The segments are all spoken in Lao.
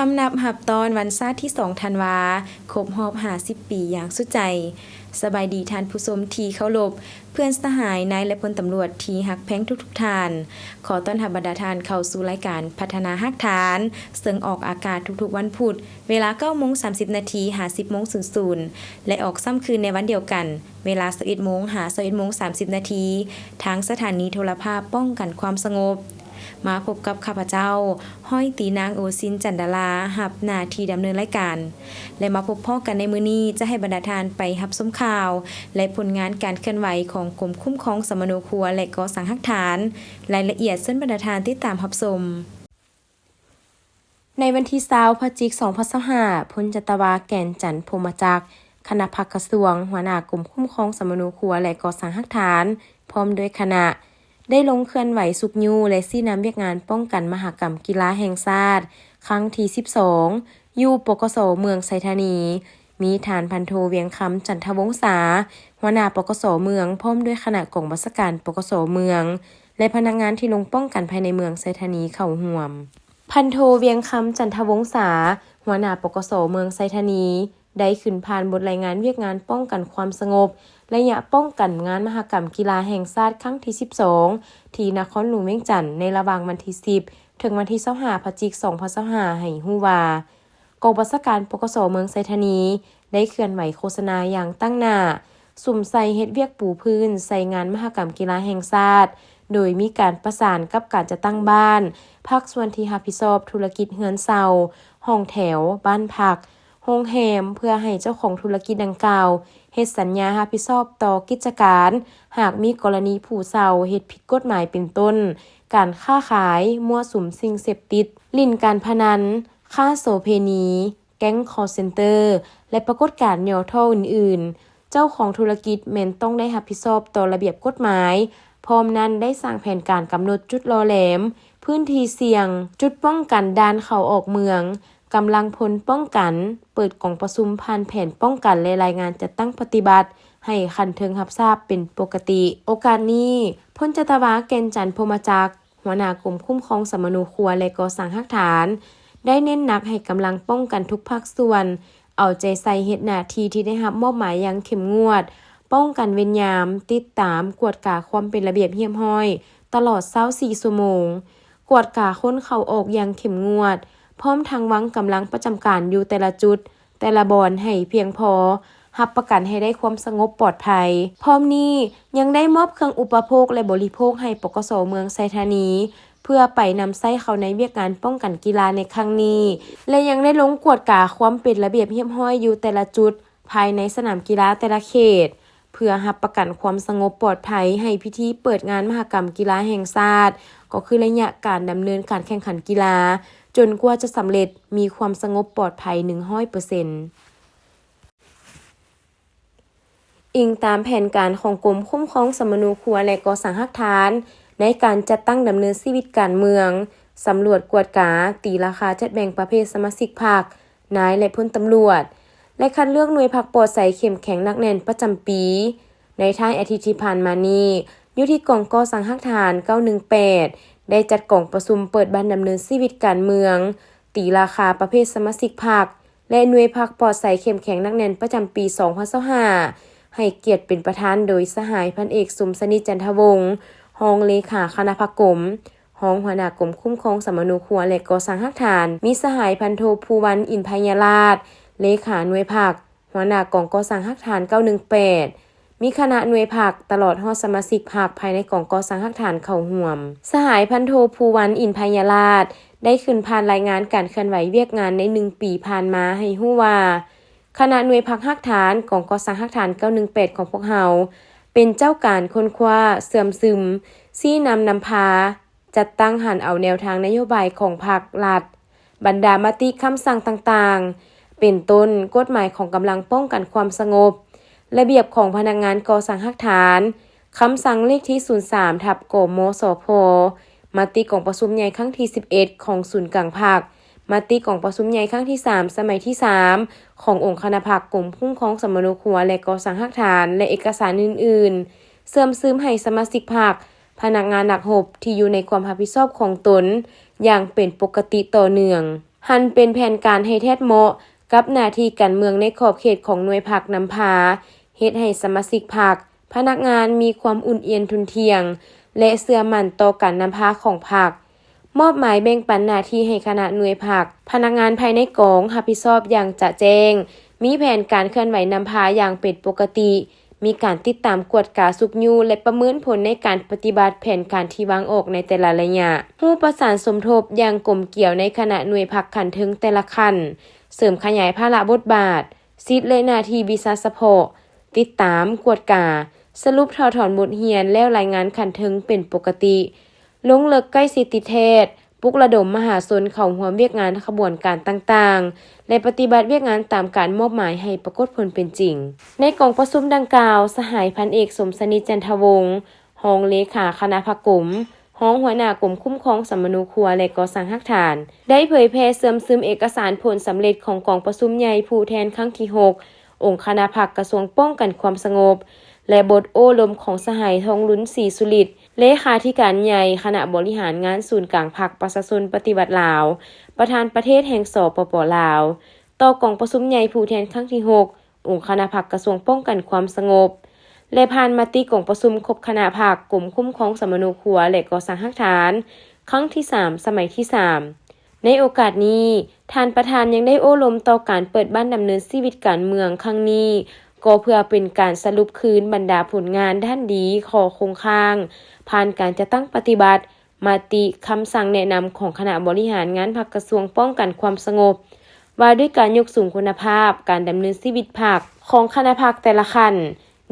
ຄຳນັບຮັບຕ້ອນວັນຊາດທີສອງທັນວາ ຄົບຮອບຫ້າສິບປີຢ່າງສຸດໃຈ. ສະບາຍດີທ່ານຜູ້ຊົມທີ່ເຄົາລົບ, ເພື່ອນສະຫາຍ, ນາຍ ແລະ ພົນຕຳຫຼວດທີ່ຮັກແພງທຸກໆທ່ານ. ຂໍຕ້ອນຮັບບັນດາທ່ານເຂົ້າສູ່ລາຍການພັດທະນາຮາກຖານ, ເຊິ່ງອອກອາກາດທຸກໆວັນພຸດ ເວລາເກົ້າໂມງສາມສິບນາທີ ຫາ ສິບໂມງສູນສູນ ແລະ ອອກຊ້ຳຄືນໃນວັນດຽວກັນ ເວລາຊາວເອັດໂມງ ຫາ ຊາວເອັດໂມງສາມສິບນາທີ ທາງສະຖານີໂທລະພາບປ້ອງກັນຄວາມສະຫງົບ. ມາພົບກັບຂ້າພະເຈົ້າ ຮ້ອຍຕີນາງ ໂອຊິນ ຈັນດາລາ ຮັບໜ້າທີ່ດຳເນີນລາຍການ ແລະ ມາພົບພໍ້ກັນໃນມື້ນີ້ ຈະໃຫ້ບັນດາທ່ານໄປຮັບຊົມຂ່າວ ແລະ ຜົນງານການເຄື່ອນໄຫວຂອງກົມຄຸ້ມຄອງສຳມະໂນຄົວ ແລະ ກໍ່ສ້າງຮາກຖານ. ລາຍລະອຽດເຊີນບັນດາທ່ານຕິດຕາມຮັບຊົມ. ໃນວັນທີຊາວ ພະຈິກ ສອງພັນຊາວຫ້າ ພົນຈັດຕະວາ ແກ່ນຈັນ ພົມມະຈັກ ຄະນະພັກກະຊວງ, ຫົວໜ້າກົມຄຸ້ມຄອງສຳມະໂນຄົວ ແລະ ກໍ່ສ້າງຮາກຖານ ພ້ອມດ້ວຍຄະນະ ໄດ້ລົງເຄື່ອນໄຫວຊຸກຍູ້ ແລະ ຊີ້ນຳວຽກງານປ້ອງກັນມະຫະກຳກິລາແຫ່ງຊາດ ຄັ້ງທີສິບສອງ ຢູ່ ປກສ ເມືອງໄຊທານີ, ມີທ່ານພັນໂທ ວຽງຄຳ ຈັນທະວົງສາ ຫົວໜ້າ ປກສ ເມືອງ ພ້ອມດ້ວຍຄະນະກອງບັນຊາການ ປກສ ເມືອງ ແລະ ພະນັກງານທີ່ລົງປ້ອງກັນພາຍໃນເມືອງໄຊທານີເຂົ້າຮ່ວມ. ພັນໂທ ວຽງຄຳ ຈັນທະວົງສາ ຫົວໜ້າ ປກສ ເມືອງໄຊທານີ ໄດ້ຂຶ້ນຜ່ານບົດລາຍງານວຽກງານປ້ອງກັນຄວາມສະຫງົບ ໄລຍະປ້ອງກັນງານມະຫະກຳກິລາແຫ່ງຊາດຄັ້ງທີສິບສອງ ທີ່ນະຄອນຫຼວງວຽງຈັນ ໃນລະຫວ່າງວັນທີສິບ ເຖິງວັນທີຊາວຫ້າ ພະຈິກ ສອງພັນຊາວຫ້າ ໃຫ້ຮູ້ວ່າ ກອງບັນຊາການ ປກສ ເມືອງໄຊທານີ ໄດ້ເຄື່ອນໄຫວໂຄສະນາຢ່າງຕັ້ງໜ້າ ສຸມໃສ່ເຮັດວຽກປູພື້ນໃສ່ງານມະຫະກຳກິລາແຫ່ງຊາດ, ໂດຍມີການປະສານກັບການຈັດຕັ້ງບ້ານ, ພາກສ່ວນທີ່ຮັບຜິດຊອບທຸລະກິດເຮືອນເຊົ່າ, ຫ້ອງແຖວ, ບ້ານພັກ, ໂຮງແຮມ ເພື່ອໃຫ້ເຈົ້າຂອງທຸລະກິດດັ່ງກ່າວເຮັດສັນຍາຮັບຜິດຊອບຕໍ່ກິດຈະການ ຫາກມີກໍລະນີຜູ້ເຊົ່າເຮັດຜິດກົດໝາຍ ເປັນຕົ້ນ ການຄ້າຂາຍ, ມົ້ວສຸມສິ່ງເສບຕິດ, ຫຼິ້ນການພະນັນ, ຄ້າໂສເພນີ, ແກ້ງຄໍເຊັນເຕີ ແລະ ປາກົດການຫຍໍ້ທໍ້ອື່ນໆ, ເຈົ້າຂອງທຸລະກິດແມ່ນຕ້ອງໄດ້ຮັບຜິດຊອບຕໍ່ລະບຽບກົດໝາຍ. ພ້ອມນັ້ນໄດ້ສ້າງແຜນການກຳນົດຈຸດຫຼໍ່ແຫຼມ, ພື້ນທີ່ສ່ຽງ, ຈຸດປ້ອງກັນດ່ານເຂົ້າອອກເມືອງ, ກຳລັງພົນປ້ອງກັນ, ເປີດກອງປະຊຸມຜ່ານແຜນປ້ອງກັນ ແລະ ລາຍງານຈັດຕັ້ງປະຕິບັດໃຫ້ຂັ້ນເທິງຮັບຊາບເປັນປົກກະຕິ. ໂອກາດນີ້, ພົນຈັດຕະວາ ແກ່ນຈັນ ພົມມະຈັກ ຫົວໜ້າກົມຄຸ້ມຄອງສຳມະໂນຄົວ ແລະ ກໍ່ສ້າງຮາກຖານ ໄດ້ເນັ້ນໜັກໃຫ້ກຳລັງປ້ອງກັນທຸກພາກສ່ວນ ເອົາໃຈໃສ່ເຮັດໜ້າທີ່ທີ່ໄດ້ຮັບມອບໝາຍຢ່າງເຂັ້ມງວດ, ປ້ອງກັນເວນຍາມ, ຕິດຕາມ, ກວດກາຄວາມເປັນລະບຽບຮຽບຮ້ອຍຕະຫຼອດຊາວສີ່ຊົ່ວໂມງ, ກວດກາຄົນເຂົ້າອອກຢ່າງເຂັ້ມງວດ, ພ້ອມທັງວາງກຳລັງປະຈຳການຢູ່ແຕ່ລະຈຸດ, ແຕ່ລະບ່ອນໃຫ້ພຽງພໍ, ຮັບປະກັນໃຫ້ໄດ້ຄວາມສະຫງົບປອດໄພ. ພ້ອມນີ້ຍັງໄດ້ມອບເຄື່ອງອຸປະໂພກ ແລະ ບໍລິໂພກໃຫ້ ປກສ ເມືອງໄຊທານີ ເພື່ອໄປນຳໃຊ້ເຂົ້າໃນວຽກງານປ້ອງກັນກິລາໃນຄັ້ງນີ້ ແລະ ຍັງໄດ້ລົງກວດກາຄວາມເປັນລະບຽບຮຽບຮ້ອຍຢູ່ແຕ່ລະຈຸດພາຍໃນສະໜາມກິລາແຕ່ລະເຂດ ເພື່ອຮັບປະກັນຄວາມສະຫງົບປອດໄພໃຫ້ພິທີເປີດງານມະຫະກຳກິລາແຫ່ງຊາດ, ກໍຄືໄລຍະການດຳເນີນການແຂ່ງຂັນກິລາ ຈົນກວ່າຈະສຳເລັດ, ມີຄວາມສະຫງົບປອດໄພໜຶ່ງຮ້ອຍເປີເຊັນ. ອີງຕາມແຜນການຂອງກົມຄຸ້ມຄອງສຳມະໂນຄົວ ແລະ ກໍ່ສ້າງຮາກຖານ ໃນການຈັດຕັ້ງດຳເນີນຊີວິດການເມືອງ, ສຳຫຼວດກວດກາ, ຕີລາຄາຈັດແບ່ງປະເພດສະມາຊິກພັກ, ນາຍ ແລະ ພົນຕຳຫຼວດ ແລະ ຄັດເລືອກໜ່ວຍພັກປອດໃສເຂັ້ມແຂງໜັກແໜ້ນປະຈຳປີ. ໃນທ້າຍອາທິດທີ່ຜ່ານມານີ້, ຢູ່ທີ່ກອງກໍ່ສ້າງຮາກຖານເກົ້າໜຶ່ງແປດ ໄດ້ຈັດກອງປະຊຸມເປີດບັ້ນດຳເນີນຊີວິດການເມືອງ, ຕີລາຄາປະເພດສະມາຊິກພັກ ແລະ ໜ່ວຍພັກປອດໃສເຂັ້ມແຂງໜັກແໜ້ນປະຈຳປີສອງພັນຊາວຫ້າ ໃຫ້ກຽດເປັນປະທານໂດຍສະຫາຍພັນເອກ ສົມສະໜິດ ຈັນທະວົງ ຮອງເລຂາຄະນະພັກກົມ, ຮອງຫົວໜ້າກົມຄຸ້ມຄອງສຳມະໂນຄົວ ແລະ ກໍ່ສ້າງຮາກຖານ, ມີສະຫາຍພັນໂທ ພູວັນ ອິນໄພຍາລາດ ເລຂາໜ່ວຍພັກ, ຫົວໜ້າກອງກໍ່ສ້າງຮາກຖານເກົ້າໜຶ່ງແປດ, ມີຄະນະໜ່ວຍພັກ ຕະຫຼອດຮອດສະມາຊິກພັກພາຍໃນກອງກໍ່ສ້າງຮາກຖານເຂົ້າຮ່ວມ. ສະຫາຍພັນໂທ ພູວັນ ອິນໄພຍາລາດ ໄດ້ຂຶ້ນຜ່ານລາຍງານການເຄື່ອນໄຫວວຽກງານໃນໜຶ່ງປີຜ່ານມາໃຫ້ຮູ້ວ່າ, ຄະນະໜ່ວຍພັກຮາກຖານກອງກໍ່ສ້າງຮາກຖານເກົ້າໜຶ່ງແປດຂອງພວກເຮົາ ເປັນເຈົ້າການຄົ້ນຄວ້າ, ເຊື່ອມຊຶມ, ຊີ້ນຳນຳພາ, ຈັດຕັ້ງຫັນເອົາແນວທາງນະໂຍບາຍຂອງພັກລັດ, ບັນດາມະຕິຄຳສັ່ງຕ່າງໆ ເປັນຕົ້ນ ກົດໝາຍຂອງກຳລັງປ້ອງກັນຄວາມສະຫງົບ, ລະບຽບຂອງພະນັກງານກໍ່ສ້າງຮາກຖານ, ຄຳສັ່ງເລກທີສູນສາມ ທັບ ກມສພ, ມະຕິກອງປະຊຸມໃຫຍ່ຄັ້ງທີສິບເອັດຂອງສູນກາງພັກ, ມະຕິກອງປະຊຸມໃຫຍ່ຄັ້ງທີສາມ ສະໄໝທີສາມ ຂອງອົງຄະນະພັກກົມຄຸ້ມຄອງສຳມະໂນຄົວ ແລະ ກໍ່ສ້າງຮາກຖານ ແລະ ເອກະສານອື່ນໆ, ເຊື່ອມຊຶມໃຫ້ສະມາຊິກພັກ, ພະນັກງານນັກຮົບທີ່ຢູ່ໃນຄວາມຮັບຜິດຊອບຂອງຕົນຢ່າງເປັນປົກກະຕິຕໍ່ເນື່ອງ. ຫັນເປັນແຜນການໃຫ້ແທດເໝາະກັບໜ້າທີ່ການເມືອງໃນຂອບເຂດຂອງໜ່ວຍພັກນຳພາ, ເຮັດໃຫ້ສະມາຊິກພັກ, ພະນັກງານມີຄວາມອຸ່ນອຽນທຸ່ນທ່ຽງ ແລະ ເຊື່ອໝັ້ນຕໍ່ການນຳພາຂອງພັກ. ມອບໝາຍແບ່ງປັນໜ້າທີ່ໃຫ້ຄະນະໜ່ວຍພັກ, ພະນັກງານພາຍໃນກອງຮັບຜິດຊອບຢ່າງຈະແຈ້ງ, ມີແຜນການເຄື່ອນໄຫວນຳພາຢ່າງເປັນປົກກະຕິ, ມີການຕິດຕາມກວດກາຊຸກຍູ້ ແລະ ປະເມີນຜົນໃນການປະຕິບັດແຜນການທີ່ວາງອອກໃນແຕ່ລະໄລຍະ, ຮູ້ປະສານສົມທົບຢ່າງກົມກຽວໃນຄະນະໜ່ວຍພັກຂັ້ນເທິງແຕ່ລະຂັ້ນ, ເສີມຂະຫຍາຍພາລະບົດບາດ, ສິດ ແລະ ໜ້າທີ່ວິຊາສະເພາະ, ຕິດຕາມ, ກວດກາ, ສະຫຼຸບຖອດຖອນບົດຮຽນ ແລ້ວລາຍງານຂັ້ນເທິງເປັນປົກກະຕິ, ລົງເລິກໃກ້ຊິດຕິດແທດ, ປຸກລະດົມມະຫາຊົນເຂົ້າຮ່ວມວຽກງານຂະບວນການຕ່າງໆ ແລະ ປະຕິບັດວຽກງານຕາມການມອບໝາຍໃຫ້ປາກົດຜົນເປັນຈິງ. ໃນກອງປະຊຸມດັ່ງກ່າວ, ສະຫາຍພັນເອກ ສົມສະໜິດ ຈັນທະວົງ, ຮອງເລຂາຄະນະພັກກົມ, ຮອງຫົວໜ້າກົມຄຸ້ມຄອງສຳມະໂນຄົວ ແລະ ກໍ່ສ້າງຮາກຖານ ໄດ້ເຜີຍແຜ່ເຊື່ອມຊຶມເອກະສານຜົນສຳເລັດຂອງກອງປະຊຸມໃຫຍ່ຜູ້ແທນຄັ້ງທີຫົກ ອົງຄະນະພັກກະຊວງປ້ອງກັນຄວາມສະຫງົບ ແລະ ບົດໂອ້ລົມຂອງສະຫາຍ ທອງລຸນ ສີສຸລິດ, ເລຂາທິການໃຫຍ່ຄະນະບໍລິຫານງານສູນກາງພັກປະຊາຊົນປະຕິວັດລາວ, ປະທານປະເທດແຫ່ງ ສປປ ລາວ, ຕໍ່ກອງປະຊຸມໃຫຍ່ຜູ້ແທນຄັ້ງທີຫົກ ອົງຄະນະພັກກະຊວງປ້ອງກັນຄວາມສະຫງົບ ແລະ ຜ່ານມະຕິກອງປະຊຸມຄົບຄະນະພັກ ກົມຄຸ້ມຄອງສຳມະໂນຄົວ ແລະ ກໍ່ສ້າງຮາກຖານ ຄັ້ງທີສາມ ສະໄໝທີສາມ. ໃນໂອກາດນີ້, ທ່ານປະທານຍັງໄດ້ໂອ້ລົມຕໍ່ການເປີດບ້ານດຳເນີນຊີວິດການເມືອງຄັ້ງນີ້, ກໍເພື່ອເປັນການສະຫຼຸບຄືນບັນດາຜົນງານດ້ານດີ, ຂໍ້ຄົງຄ້າງ, ຜ່ານການຈັດຕັ້ງປະຕິບັດ ມະຕິ, ຄຳສັ່ງແນະນຳຂອງຄະນະບໍລິຫານງານພັກກະຊວງປ້ອງກັນຄວາມສະຫງົບ ວ່າດ້ວຍການຍົກສູງຄຸນນະພາບການດຳເນີນຊີວິດພັກຂອງຄະນະພັກແຕ່ລະຂັ້ນ,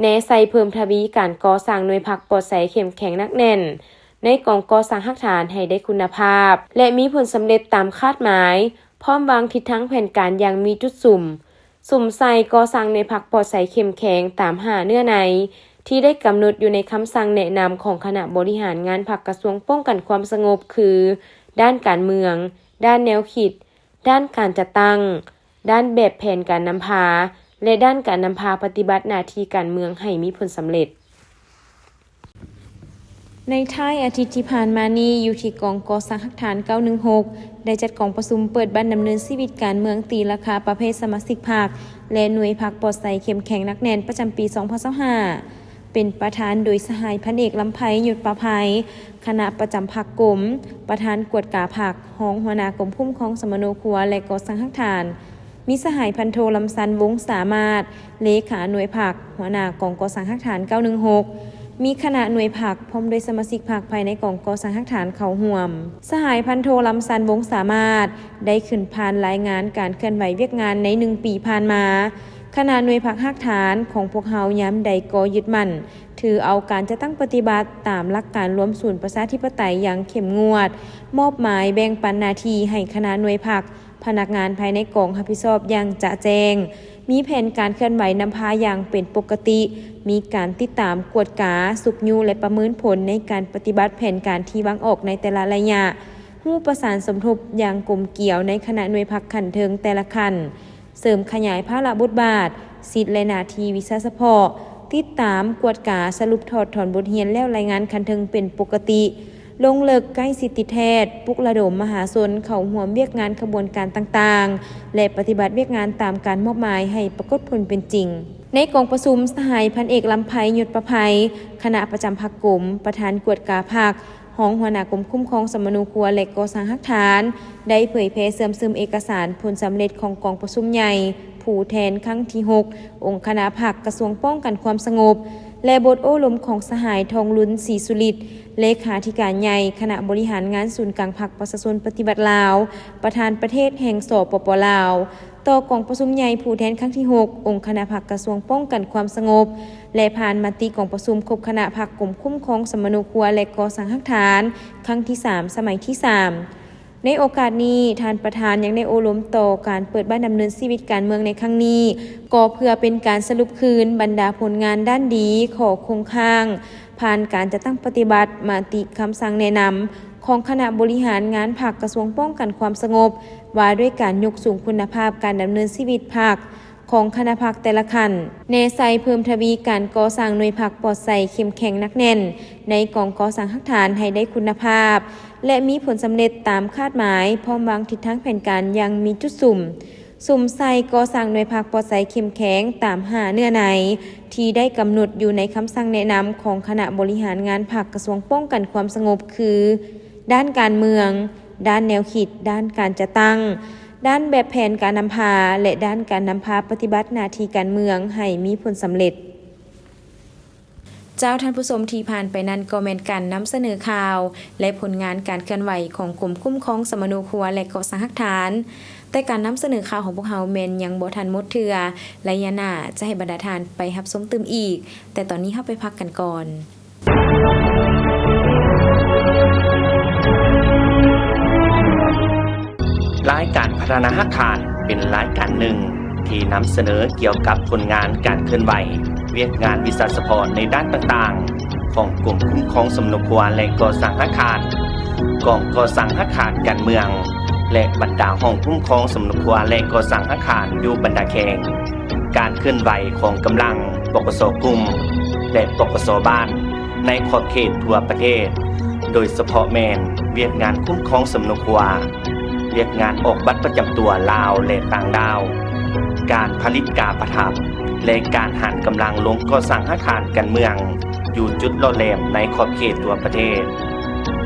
ແນໃສ່ເພີ່ມທະວີການກໍ່ສ້າງໜ່ວຍພັກປອດໃສເຂັ້ມແຂງໜັກແໜ້ນ ໃນກອງກໍ່ສ້າງຮາກຖານໃຫ້ໄດ້ຄຸນນະພາບ ແລະ ມີຜົນສຳເລັດຕາມຄາດໝາຍ, ພ້ອມວາງທິດທາງແຜນການຢ່າງມີຈຸດສຸມ, ສຸມໃສ່ກໍ່ສ້າງໜ່ວຍພັກປອດໃສເຂັ້ມແຂງຕາມຫ້າເນື້ອໃນ ທີ່ໄດ້ກຳນົດຢູ່ໃນຄຳສັ່ງແນະນຳຂອງຄະນະບໍລິຫານງານພັກກະຊວງປ້ອງກັນຄວາມສະຫງົບ ຄື ດ້ານການເມືອງ, ດ້ານແນວຄິດ, ດ້ານການຈັດຕັ້ງ, ດ້ານແບບແຜນການນຳພາ ແລະ ດ້ານການນຳພາປະຕິບັດໜ້າທີ່ການເມືອງໃຫ້ມີຜົນສຳເລັດ. ໃນທ້າຍອາທິດທີ່ຜ່ານມານີ້, ຢູ່ທີ່ກອງກໍ່ສ້າງຮາກຖານເກົ້າໜຶ່ງຫົກ ໄດ້ຈັດກອງປະຊຸມເປີດບ້ານດຳເນີນຊີວິດການເມືອງຕີລາຄາປະເພດສະມາຊິກພັກ ແລະ ໜ່ວຍພັກປອດໃສເຂັ້ມແຂງໜັກແໜ້ນ ປະຈຳປີສອງພັນຊາວຫ້າ ເປັນປະທານໂດຍສະຫາຍພັນເອກ ລຳໄພ ຍຸດປະໄພ, ຄະນະປະຈຳພັກກົມ, ປະທານກວດກາພັກ, ຮອງຫົວໜ້າກົມຄຸ້ມຄອງສຳມະໂນຄົວ ແລະ ກໍ່ສ້າງຮາກຖານ, ມີສະຫາຍພັນໂທ ລຳຊັນ ວົງສາມາດ, ເລຂາໜ່ວຍພັກ, ຫົວໜ້າກອງກໍ່ສ້າງຮາກຖານເກົ້າໜຶ່ງຫົກ, ມີຄະນະໜ່ວຍພັກ ພ້ອມດ້ວຍສະມາຊິກພັກພາຍໃນກອງກໍ່ສ້າງຮາກຖານເຂົ້າຮ່ວມ. ສະຫາຍພັນໂທ ລຳຊັນ ວົງສາມາດ ໄດ້ຂຶ້ນຜ່ານລາຍງານການເຄື່ອນໄຫວວຽກງານໃນໜຶ່ງປີຜ່ານມາ. ຄະນະໜ່ວຍພັກຮາກຖານຂອງພວກເຮົາຍາມໃດກໍຍຶດໝັ້ນ ຖືເອົາການຈັດຕັ້ງປະຕິບັດຕາມຫຼັກການລວມສູນປະຊາທິປະໄຕຢ່າງເຂັ້ມງວດ, ມອບໝາຍແບ່ງປັນໜ້າທີ່ໃຫ້ຄະນະໜ່ວຍພັກ, ພະນັກງານພາຍໃນກອງຮັບຜິດຊອບຢ່າງຈະແຈ້ງ, ມີແຜນການເຄື່ອນໄຫວນຳພາຢ່າງເປັນປົກກະຕິ, ມີການຕິດຕາມ, ກວດກາ, ຊຸກຍູ້ ແລະ ປະເມີນຜົນໃນການປະຕິບັດແຜນການທີ່ວາງອອກໃນແຕ່ລະໄລຍະ, ຮູ້ປະສານສົມທົບຢ່າງກົມກຽວໃນຄະນະໜ່ວຍພັກຂັ້ນເທິງແຕ່ລະຂັ້ນ, ເສີມຂະຫຍາຍພາລະບົດບາດ, ສິດ ແລະ ໜ້າທີ່ວິຊາສະເພາະ, ຕິດຕາມ, ກວດກາ, ສະຫຼຸບ, ຖອດຖອນບົດຮຽນ ແລ້ວລາຍງານຂັ້ນເທິງເປັນປົກກະຕິ, ລົງເລິກໃກ້ຊິດຕິດແທດ, ປຸກລະດົມມະຫາຊົນເຂົ້າຮ່ວມວຽກງານຂະບວນການຕ່າງໆ ແລະ ປະຕິບັດວຽກງານຕາມການມອບໝາຍໃຫ້ປາກົດຜົນເປັນຈິງ. ໃນກອງປະຊຸມ, ສະຫາຍພັນເອກ ລຳໄພ ຍຸດປະໄພ, ຄະນະປະຈຳພັກກົມ, ປະທານກວດກາພັກ, ຮອງຫົວໜ້າກົມຄຸ້ມຄອງສຳມະໂນຄົວ ແລະ ກໍ່ສ້າງຮາກຖານ ໄດ້ເຜີຍແຜ່ເຊື່ອມຊຶມເອກະສານຜົນສຳເລັດຂອງກອງປະຊຸມໃຫຍ່ຜູ້ແທນຄັ້ງທີຫົກ ອົງຄະນະພັກກະຊວງປ້ອງກັນຄວາມສະຫງົບ ແລະ ບົດໂອ້ລົມຂອງສະຫາຍ ທອງລຸນ ສີສຸລິດ, ເລຂາທິການໃຫຍ່ຄະນະບໍລິຫານງານສູນກາງພັກປະຊາຊົນປະຕິວັດລາວ, ປະທານປະເທດແຫ່ງ ສປປ ລາວ, ຕໍ່ກອງປະຊຸມໃຫຍ່ຜູ້ແທນຄັ້ງທີຫົກ ອົງຄະນະພັກກະຊວງປ້ອງກັນຄວາມສະຫງົບ ແລະ ຜ່ານມະຕິກອງປະຊຸມຄົບຄະນະພັກກົມຄຸ້ມຄອງສຳມະໂນຄົວ ແລະ ກໍ່ສ້າງຮາກຖານ ຄັ້ງທີສາມ ສະໄໝທີສາມ. ໃນໂອກາດນີ້, ທ່ານປະທານຍັງໄດ້ໂອ້ລົມຕໍ່ການເປີດບ້ານດຳເນີນຊີວິດການເມືອງໃນຄັ້ງນີ້, ກໍເພື່ອເປັນການສະຫຼຸບຄືນບັນດາຜົນງານດ້ານດີ, ຂໍ້ຄົງຄ້າງ, ຜ່ານການຈັດຕັ້ງປະຕິບັດ, ມະຕິ, ຄຳສັ່ງແນະນຳຂອງຄະນະບໍລິຫານງານພັກກະຊວງປ້ອງກັນຄວາມສະຫງົບ ວ່າດ້ວຍການຍົກສູງຄຸນນະພາບການດຳເນີນຊີວິດພັກ ຂອງຄະນະພັກແຕ່ລະຂັ້ນ, ແນໃສ່ເພີ່ມທະວີການກໍ່ສ້າງໜ່ວຍພັກປອດໃສເຂັ້ມແຂງໜັກແໜ້ນໃນກອງກໍ່ສ້າງຮາກຖານໃຫ້ໄດ້ຄຸນນະພາບ ແລະ ມີຜົນສຳເລັດຕາມຄາດໝາຍ, ພ້ອມວາງທິດທາງແຜນການຢ່າງມີຈຸດສຸມ, ສຸມໃສ່ກໍ່ສ້າງໜ່ວຍພັກປອດໃສເຂັ້ມແຂງຕາມຫ້າເນື້ອໃນທີ່ໄດ້ກຳນົດຢູ່ໃນຄຳສັ່ງແນະນຳຂອງຄະນະບໍລິຫານງານພັກກະຊວງປ້ອງກັນຄວາມສະຫງົບ ຄື ດ້ານການເມືອງ, ດ້ານແນວຄິດ, ດ້ານການຈັດຕັ້ງ, ດ້ານແບບແຜນການນຳພາ ແລະ ດ້ານການນຳພາປະຕິບັດໜ້າທີ່ການເມືອງໃຫ້ມີຜົນສຳເລັດ. ເຈົ້າທ່ານຜູ້ຊົມ, ທີ່ຜ່ານໄປນັ້ນກໍແມ່ນການນຳສະເໜີຂ່າວ ແລະ ຜົນງານການເຄື່ອນໄຫວຂອງກົມຄຸ້ມຄອງສຳມະໂນຄົວ ແລະ ກໍ່ສ້າງຮາກຖານ. ແຕ່ການນຳສະເໜີຂ່າວຂອງພວກເຮົາແມ່ນຍັງບໍ່ທັນໝົດເທື່ອ, ໄລຍະໜ້າຈະໃຫ້ບັນດາທ່ານໄປຮັບຊົມຕື່ມອີກ, ແຕ່ຕອນນີ້ເຮົາໄປພັກກັນກ່ອນ. ລາຍການພັດທະນາຮາກຖານເປັນລາຍການໜຶ່ງທີ່ນຳສະເໜີກ່ຽວກັບຜົນງານການເຄື່ອນໄຫວ, ວຽກງານວິຊາສະເພາະໃນດ້ານຕ່າງໆຂອງກົມຄຸ້ມຄອງສຳມະໂນຄົວ ແລະ ກໍ່ສ້າງຮາກຖານ, ກອງກໍ່ສ້າງຮາກຖານການເມືອງ ແລະ ບັນດາຫ້ອງຄຸ້ມຄອງສຳມະໂນຄົວ ແລະ ກໍ່ສ້າງຮາກຖານຢູ່ບັນດາແຂວງ, ການເຄື່ອນໄຫວຂອງກຳລັງ ປກສ ກຸ່ມ ແລະ ປກສ ບ້ານ ໃນຂອບເຂດທົ່ວປະເທດ, ໂດຍສະເພາະແມ່ນວຽກງານຄຸ້ມຄອງສຳມະໂນຄົວ, ວຽກງານອອກບັດປະຈຳຕົວລາວ ແລະ ຕ່າງດ້າວ, ການຜະລິດກາປະທັບ ແລະ ການຫັນກຳລັງລົງກໍ່ສ້າງອາຄານການເມືອງຢູ່ຈຸດຫຼໍ່ແຫຼມໃນຂອບເຂດທົ່ວປະເທດ.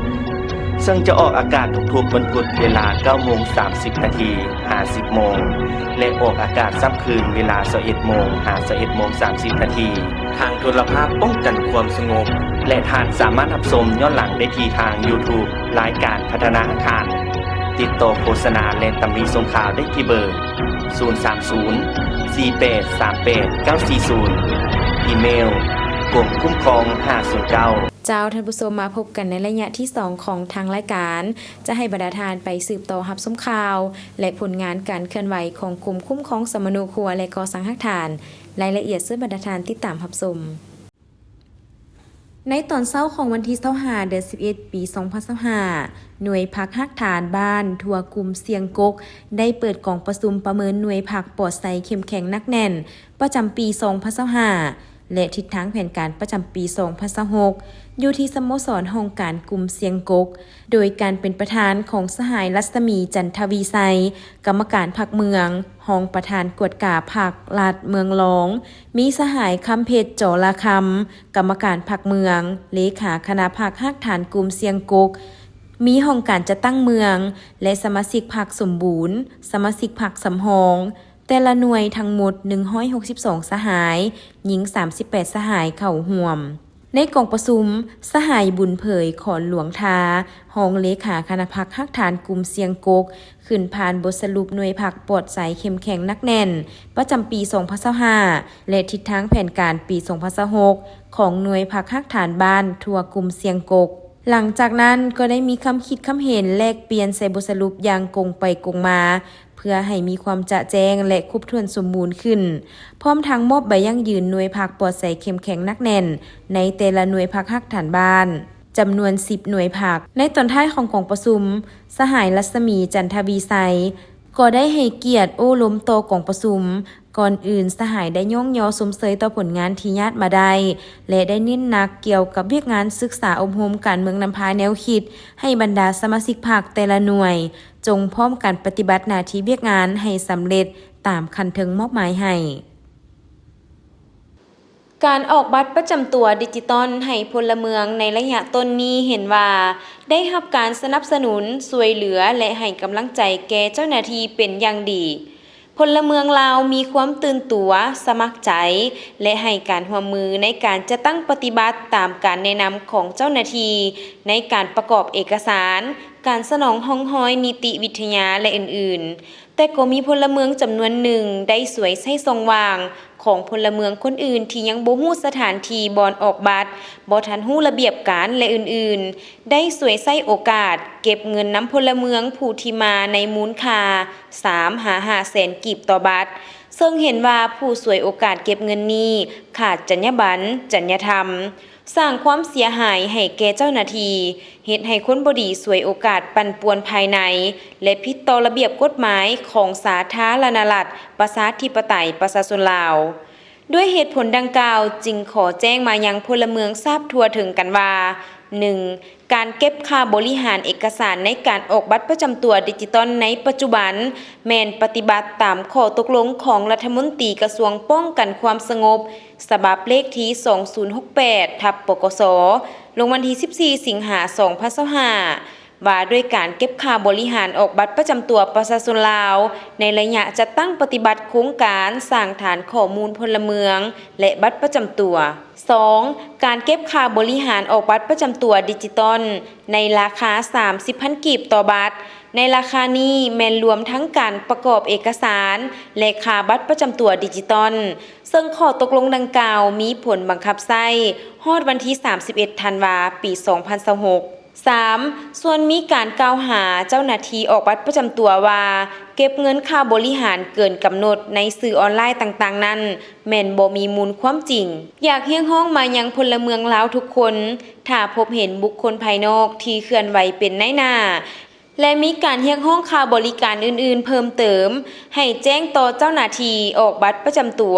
ເຊິ່ງຈະອອກອາກາດທຸກໆວັນພຸດເວລາເກົ້າໂມງສາມສິບນາທີ ຫາສິບໂມງ ແລະ ອອກອາກາດຊ້ຳຄືນເວລາຊາວເອັດໂມງ ຫາຊາວເອັດໂມງສາມສິບນາທີ ທາງໂທລະພາບປ້ອງກັນຄວາມສະຫງົບ ແລະ ທ່ານສາມາດຮັບຊົມຍ້ອນຫຼັງໄດ້ທີ່ທາງ YouTube ລາຍການພັດທະນາອາຄານ. ຕິດຕໍ່ໂຄສະນາ ແລະ ຕຳໜິສົ່ງຂ່າວໄດ້ທີ່ເບີ ສູນສາມສູນ ສີ່ແປດສາມແປດ ເກົ້າສີ່ສູນ, ອີເມວ ກົມຄຸ້ມຄອງຫ້າສູນເກົ້າ. ເຈົ້າ ທ່ານຜູ້ຊົມ, ມາພົບກັນໃນໄລຍະທີສອງຂອງທາງລາຍການ ຈະໃຫ້ບັນດາທ່ານໄປສືບຕໍ່ຮັບຊົມຂ່າວ ແລະ ຜົນງານການເຄື່ອນໄຫວຂອງກົມຄຸ້ມຄອງສຳມະໂນຄົວ ແລະ ກໍ່ສ້າງຮາກຖານ. ລາຍລະອຽດເຊີນບັນດາທ່ານຕິດຕາມຮັບຊົມ. ໃນຕອນເຊົ້າຂອງວັນທີຊາວຫ້າ ເດືອນສິບເອັດ ປີສອງພັນຊາວຫ້າ ໜ່ວຍພັກຮາກຖານບ້ານທົ່ວກຸ່ມຊຽງກົກ ໄດ້ເປີດກອງປະຊຸມປະເມີນໜ່ວຍພັກປອດໃສເຂັ້ມແຂງໜັກແໜ້ນ ປະຈຳປີສອງພັນຊາວຫ້າ ແລະ ທິດທາງແຜນການປະຈຳປີສອງພັນຊາວຫົກ ຢູ່ທີ່ສະໂມສອນຫ້ອງການກຸ່ມຊຽງກົກ ໂດຍການເປັນປະທານຂອງສະຫາຍ ລັດສະໝີ ຈັນທະວີໄຊ ກຳມະການພັກເມືອງ, ຮອງປະທານກວດກາພັກລັດເມືອງລອງ, ມີສະຫາຍ ຄຳເພັດ ຈໍລາຄຳ ກຳມະການພັກເມືອງ, ເລຂາຄະນະພັກຮາກຖານກຸ່ມຊຽງກົກ, ມີຫ້ອງການຈັດຕັ້ງເມືອງ ແລະ ສະມາຊິກພັກສົມບູນ, ສະມາຊິກພັກສຳຮອງ, ແຕ່ລະໜ່ວຍທັງໝົດໜຶ່ງຮ້ອຍຫົກສິບສອງສະຫາຍ, ຍິງສາມສິບແປດສະຫາຍເຂົ້າຮ່ວມ. ໃນກອງປະຊຸມ, ສະຫາຍ ບຸນເຜີຍ ຂອນຫຼວງທາ ຮອງເລຂາຄະນະພັກຮາກຖານກຸ່ມຊຽງກົກ ຂຶ້ນຜ່ານບົດສະຫຼຸບໜ່ວຍພັກປອດໃສເຂັ້ມແຂງໜັກແໜ້ນ ປະຈຳປີສອງພັນຊາວຫ້າ ແລະ ທິດທາງແຜນການປີສອງພັນຊາວຫົກ ຂອງໜ່ວຍພັກຮາກຖານບ້ານທົ່ວກຸ່ມຊຽງກົກ. ຫຼັງຈາກນັ້ນກໍໄດ້ມີຄຳຄິດຄຳເຫັນແລກປ່ຽນໃສ່ບົດສະຫຼຸບຢ່າງກົງໄປກົງມາ ເພື່ອໃຫ້ມີຄວາມຈະແຈ້ງ ແລະ ຄົບຖ້ວນສົມບູນຂຶ້ນ, ພ້ອມທັງມອບໃບຢັ້ງຢືນໜ່ວຍພັກປອດໃສເຂັ້ມແຂງໜັກແໜ້ນໃນແຕ່ລະໜ່ວຍພັກຮາກຖານບ້ານ ຈຳນວນສິບໜ່ວຍພັກ. ໃນຕອນທ້າຍຂອງກອງປະຊຸມ, ສະຫາຍ ລັດສະໝີ ຈັນທະວີໄຊ ກໍໄດ້ໃຫ້ກຽດໂອ້ລົມຕໍ່ກອງປະຊຸມ. ກ່ອນອື່ນ, ສະຫາຍໄດ້ຍ້ອງຍໍຊົມເຊີຍຕໍ່ຜົນງານທີ່ຍາດມາໄດ້ ແລະ ໄດ້ເນັ້ນໜັກກ່ຽວກັບວຽກງານສຶກສາອົບຮົມການເມືອງນຳພາແນວຄິດ ໃຫ້ບັນດາສະມາຊິກພັກແຕ່ລະໜ່ວຍ ຈົ່ງພ້ອມກັນປະຕິບັດໜ້າທີ່ວຽກງານໃຫ້ສຳເລັດຕາມຂັ້ນເທິງມອບໝາຍໃຫ້. ການອອກບັດປະຈຳຕົວດິຈິຕອນໃຫ້ພົນລະເມືອງໃນໄລຍະຕົ້ນນີ້ເຫັນວ່າ ໄດ້ຮັບການສະໜັບສະໜູນ, ຊ່ວຍເຫຼືອ ແລະ ໃຫ້ກຳລັງໃຈແກ່ເຈົ້າໜ້າທີ່ເປັນຢ່າງດີ. ພົນລະເມືອງລາວມີຄວາມຕື່ນຕົວ, ສະໝັກໃຈ ແລະ ໃຫ້ການຮ່ວມມືໃນການຈັດຕັ້ງປະຕິບັດຕາມການແນະນຳຂອງເຈົ້າໜ້າທີ່ໃນການປະກອບເອກະສານ, ການສະໜອງຮ່ອງຮອຍນິຕິວິທະຍາ ແລະ ອື່ນໆ. ແຕ່ກໍມີພົນລະເມືອງຈຳນວນໜຶ່ງໄດ້ສວຍໃຊ້ຊ່ອງວ່າງຂອງພົນລະເມືອງຄົນອື່ນທີ່ຍັງບໍ່ຮູ້ສະຖານທີ່ບ່ອນອອກບັດ, ບໍ່ທັນຮູ້ລະບຽບການ ແລະ ອື່ນໆ, ໄດ້ສວຍໃຊ້ໂອກາດເກັບເງິນນຳພົນລະເມືອງຜູ້ທີ່ມາໃນມູນຄ່າສາມຫາຫ້າແສນກີບຕໍ່ບັດ, ເຊິ່ງເຫັນວ່າຜູ້ສວຍໂອກາດເກັບເງິນນີ້ຂາດຈັນຍາບັນ, ຈັນຍາທຳ. ສ້າງຄວາມເສຍຫາຍໃຫ້ແກ່ເຈົ້າໜ້າທີ່, ເຮັດໃຫ້ຄົນບໍ່ດີສວຍໂອກາດປັ່ນປ່ວນພາຍໃນ ແລະ ຜິດຕໍ່ລະບຽບກົດໝາຍຂອງສາທາລະນະລັດ ປະຊາທິປະໄຕ ປະຊາຊົນລາວ. ດ້ວຍເຫດຜົນດັ່ງກ່າວ, ຈຶ່ງຂໍແຈ້ງມາຍັງພົນລະເມືອງຊາບທົ່ວເຖິງກັນວ່າ, ໜຶ່ງ ການເກັບຄ່າບໍລິຫານເອກະສານໃນການອອກບັດປະຈຳຕົວດິຈິຕອນໃນປັດຈຸບັນ ແມ່ນປະຕິບັດຕາມຂໍ້ຕົກລົງຂອງລັດຖະມົນຕີກະຊວງປ້ອງກັນຄວາມສະຫງົບ ສະບັບເລກທີສອງສູນຫົກແປດ ທັບ ປກສ ລົງວັນທີສິບສີ່ ສິງຫາ ສອງພັນຊາວຫ້າ ວ່າດ້ວຍການເກັບຄ່າບໍລິຫານອອກບັດປະຈຳຕົວປະຊາຊົນລາວ ໃນໄລຍະຈັດຕັ້ງປະຕິບັດໂຄງການສ້າງຖານຂໍ້ມູນພົນລະເມືອງ ແລະ ບັດປະຈຳຕົວ. ສອງ ການເກັບຄ່າບໍລິຫານອອກບັດປະຈຳຕົວດິຈິຕອນ ໃນລາຄາສາມສິບພັນກີບຕໍ່ບັດ. ໃນລາຄານີ້ແມ່ນລວມທັງການປະກອບເອກະສານ ແລະ ຄ່າບັດປະຈຳຕົວດິຈິຕອນ, ເຊິ່ງຂໍ້ຕົກລົງດັ່ງກ່າວມີຜົນບັງຄັບໃຊ້ຮອດວັນທີສາມສິບເອັດ ທັນວາ ປີສອງພັນຊາວຫົກ. ສາມ ສ່ວນມີການກ່າວຫາເຈົ້າໜ້າທີ່ອອກບັດປະຈຳຕົວວ່າ ເກັບເງິນຄ່າບໍລິຫານເກີນກຳນົດໃນສື່ອອນລາຍຕ່າງໆນັ້ນ ແມ່ນບໍ່ມີມູນຄວາມຈິງ. ຢາກຮຽກຮ້ອງມາຍັງພົນລະເມືອງລາວທຸກຄົນ, ຖ້າພົບເຫັນບຸກຄົນພາຍນອກທີ່ເຄື່ອນໄຫວເປັນນາຍໜ້າ ແລະ ມີການຮຽກຮ້ອງຄ່າບໍລິການອື່ນໆເພີ່ມເຕີມ, ໃຫ້ແຈ້ງຕໍ່ເຈົ້າໜ້າທີ່ອອກບັດປະຈຳຕົວ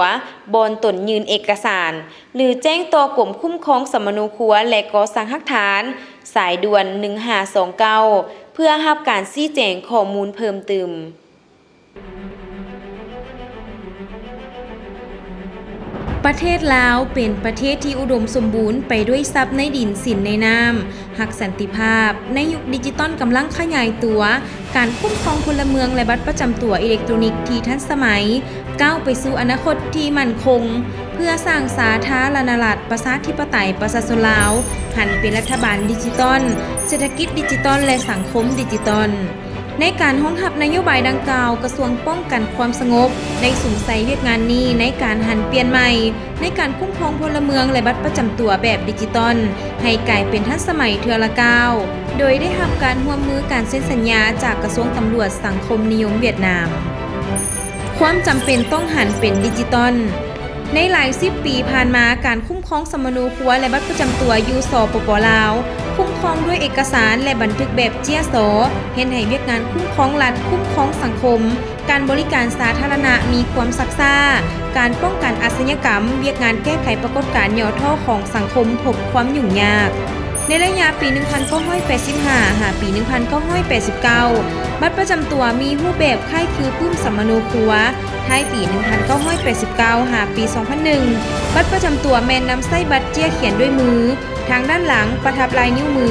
ບ່ອນຕົນຍື່ນເອກະສານ ຫຼື ແຈ້ງຕໍ່ກົມຄຸ້ມຄອງສຳມະໂນຄົວ ແລະ ກໍ່ສ້າງຮາກຖານ ສາຍດ່ວນ ໜຶ່ງຫ້າສອງເກົ້າ ເພື່ອຮັບການຊີ້ແຈງຂໍ້ມູນເພີ່ມຕື່ມ. ປະເທດລາວເປັນປະເທດທີ່ອຸດົມສົມບູນໄປດ້ວຍຊັບໃນດິນ, ສິນໃນນ້ຳ, ຮັກສັນຕິພາບ. ໃນຍຸກດິຈິຕອນກຳລັງຂະຫຍາຍຕົວ, ການຄຸ້ມຄອງພົນລະເມືອງ ແລະ ບັດປະຈຳຕົວອີເລັກໂຕຣນິກທີ່ທັນສະໄໝ ກ້າວໄປສູ່ອະນາຄົດທີ່ໝັ້ນຄົງ ເພື່ອສ້າງສາທາລະນະລັດ ປະຊາທິປະໄຕ ປະຊາຊົນລາວ ຫັນເປັນລັດຖະບານດິຈິຕອນ, ເສດຖະກິດດິຈິຕອນ ແລະ ສັງຄົມດິຈິຕອນ. ໃນການຮອງຮັບນະໂຍບາຍດັ່ງກ່າວ, ກະຊວງປ້ອງກັນຄວາມສະຫງົບໄດ້ສຸມໃສ່ວຽກງານນີ້ໃນການຫັນປ່ຽນໃໝ່ ໃນການຄຸ້ມຄອງພົນລະເມືອງ ແລະ ບັດປະຈຳຕົວແບບດິຈິຕອນ ໃຫ້ກາຍເປັນທັນສະໄໝເທື່ອລະກ້າວ, ໂດຍໄດ້ຮັບການຮ່ວມມືການເຊັນສັນຍາຈາກກະຊວງຕຳຫຼວດສັງຄົມນິຍົມຫວຽດນາມ. ຄວາມຈຳເປັນຕ້ອງຫັນເປັນດິຈິຕອນ. ໃນຫຼາຍສິບປີຜ່ານມາ, ການຄຸ້ມຄອງສຳມະໂນຄົວ ແລະ ບັດປະຈຳຕົວຢູ່ ສປປ ລາວ, ຄຸ້ມຄອງດ້ວຍເອກະສານ ແລະ ບັນທຶກແບບເຈ້ຍຊໍ, ເຮັດໃຫ້ວຽກງານຄຸ້ມຄອງລັດ, ຄຸ້ມຄອງສັງຄົມ, ການບໍລິການສາທາລະນະມີຄວາມຊັກຊ້າ, ການປ້ອງກັນອາຊະຍາກຳ, ວຽກງານແກ້ໄຂປາກົດການຫຍໍ້ທໍ້ຂອງສັງຄົມພົບຄວາມຫຍຸ້ງຍາກ. ໃນໄລຍະປີໜຶ່ງພັນເກົ້າຮ້ອຍແປດສິບຫ້າ ຫາປີໜຶ່ງພັນເກົ້າຮ້ອຍແປດສິບເກົ້າ ບັດປະຈຳຕົວມີຮູບແບບຄ້າຍຄືປຶ້ມສຳມະໂນຄົວ. ທ້າຍປີໜຶ່ງພັນເກົ້າຮ້ອຍແປດສິບເກົ້າ ຫາປີສອງພັນໜຶ່ງ ບັດປະຈຳຕົວແມ່ນນຳໃຊ້ບັດເຈ້ຍຂຽນດ້ວຍມື, ທາງດ້ານຫຼັງປະທັບລາຍນິ້ວມື.